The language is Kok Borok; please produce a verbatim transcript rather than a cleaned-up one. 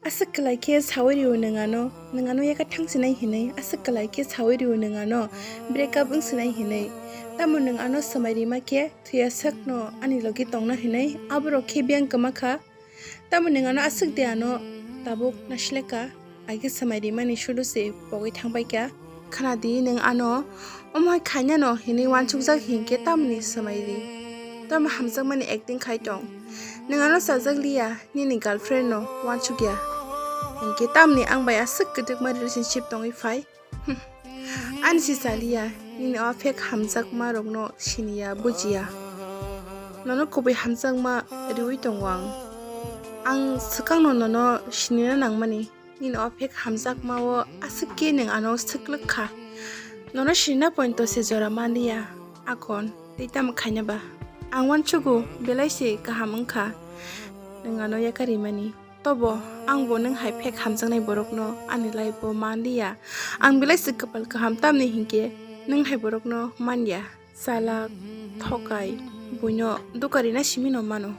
Aswk kwlai khe saui rio nwng ano, nwng ano yaka thang sinai hinwi, aswk kwlai khe saui rio nwng ano, break up wng sinai hinwi. Tamo nwng ano swmai rima khe thwiya sakno ani logi tongna hinwi, aborok khe biyang kwma kha. Tamo nwng ano aswk de ano tabuk nasileka, age swmai rimani sudu se pogwi thangbai kha. Khnadi nwng ano omo hai khainano hinwi wansukjak hinkhe tamni swmai ri? Tamo hamjakmani acting khai tong? Nwng ano chajak liya, nini girlfriend no wansukya hinkhe tamni ang bai aswk kwdwkma relationship tongwi phai? Hm. Ani si chaliya, nini o fake hamjakma rokno siniya, bujiya. Nono kubui hamjakma riwi tongo ang. Ang swkangno nono sinina nangmani. Nini o fake hamjakma o aswk khe nwng ano swklwk kha. Nono sinina pointo se jora manliya, akon tei tamo khaina ba? Ang wansugo belai se kaham wngkha nwng ano yakarimani. Tobo ang bo nwng hai fake hamjaknai borokno ani life o manliya. Ang belai se kwpal kaham tamni hinkhe nwng hai borokno manya. Chalak, thokai, buino dukarina simino mano.